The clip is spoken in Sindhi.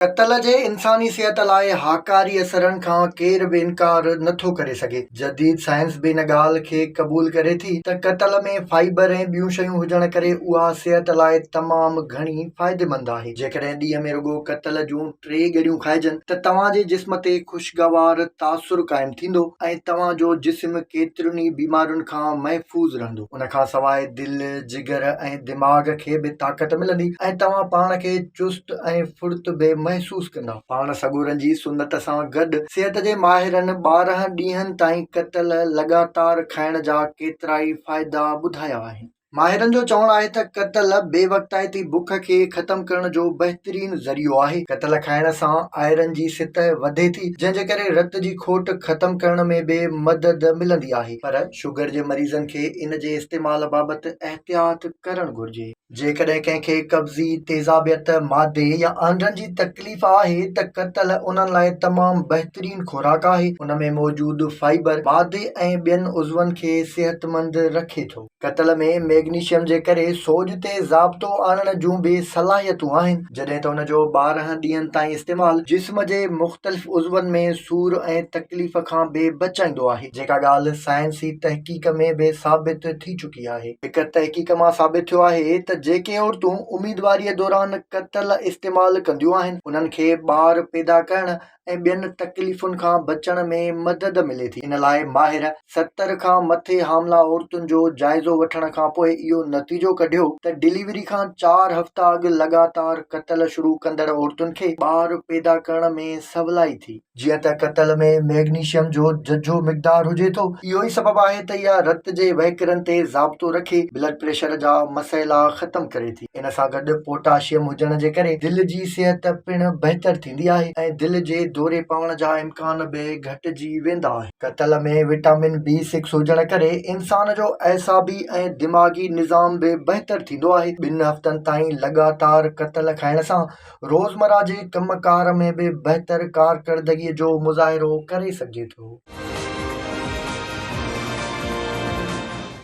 ڪتل جي انساني صحت لاء هاڪاري اثرن کان ڪير به انڪار نه ٿو ڪري سگهي. جديد سائنس به ان ڳالهه کي قبول ڪري ٿي ته ڪتل ۾ فائبر ۽ ٻيون شيون هجڻ ڪري اها صحت لاء تمام گهڻي فائديمند آهي. جيڪڏهن ڏينهن ۾ رڳو ڪتل جون ٽي ڳڙيون کائجن ته توهان جي جسم تي خوشگوار تاثر قائم ٿيندو ۽ توهان جو جسم ڪيترين ئي بيمارين کان محفوظ رهندو. ان کان سواء دل، جگر ۽ دماغ کي به طاقت ملندي ۽ توهان پاڻ کي چست ۽ ڦڙت به محسوس ڪندا. پاڻ سڳورن جي سنت سان گڏ صحت جي ماهرن 12 ڏينهن تائين ڪتل لڳاتار کائڻ جا ڪيترائي فائدا ٻڌايا آهن. ماهرن جو چوڻ آهي ته ڪتل بي وقتائتي بک کي ختم ڪرڻ جو بهترين ذريعو آهي. ڪتل کائڻ سان آئرن جي سطح وڌي ٿي جنهن جي ڪري رت جي کوٽ ختم ڪرڻ ۾ به مدد ملندي آهي پر شگر جي مريضن کي ان جي استعمال بابت احتياط ڪرڻ گهرجي. جيڪڏهن ڪنهن کي قبضي، تيزابيت، معدي يا آنڊن جي تڪليف آهي ته ڪتل انهن لاء تمام بهترين خوراڪ آهي. ان ۾ موجود فائبر معدي ۽ ٻين عضون کي صحتمند رکي ٿو. ڪتل ۾ ميگنيشيم جي ڪري سوڄ تي ضابطو آڻڻ جون به صلاحيتون آهن، جڏهن ته ان جو 12 ڏينهن تائين استعمال جسم جي مختلف عضون ۾ سور ۽ تڪليف کان به بچائيندو آهي، جيڪا ڳالهه سائنسي تحقيق ۾ به ثابت ٿي چڪي آهي. هڪ تحقيق مان ثابت ٿيو آهي ته جيڪي عورتون اميدواريء دوران ڪتل استعمال ڪنديون آهن، انهن کي ٻار پيدا ڪرڻ ۽ ٻين تڪليفن کان بچڻ ۾ مدد ملي ٿي. ان لاء ماهر 70 کان مٿي حاملا عورتن جو جائزو وٺڻ کانپوء اهو نتيجو ڪڍيو ته ڊليوري کان چار هفتا اڳ لڳاتار ڪتل شروع ڪندڙ عورتن کي ٻار پيدا ڪرڻ ۾ سولائي ٿي. جيئن ته ڪتل ۾ ميگنيشيم جو ججهو مقدار هجي ٿو، اهو ئي سبب آهي ته اها رت جي وهڪرن تي ضابطو رکي بلڊ پريشر جا مسئلا ختم ڪري ٿي. ان سان گڏ پوٽاشيم هجڻ جي ڪري دل جي صحت پڻ بهتر ٿيندي آهي ۽ دل جي دوري پوڻ جا امڪان به گهٽجي ويندا آهن. ڪتل ۾ وٽامن بي سڪس هجڻ ڪري انسان جو اعصابي ۽ دماغي نظام به بهتر ٿيندو آهي. ٻن هفتن تائين لڳاتار ڪتل کائڻ سان روزمره جي ڪم ڪار ۾ به بهتر ڪارڪردگي جو مظاهرو ڪري سگهجي ٿو.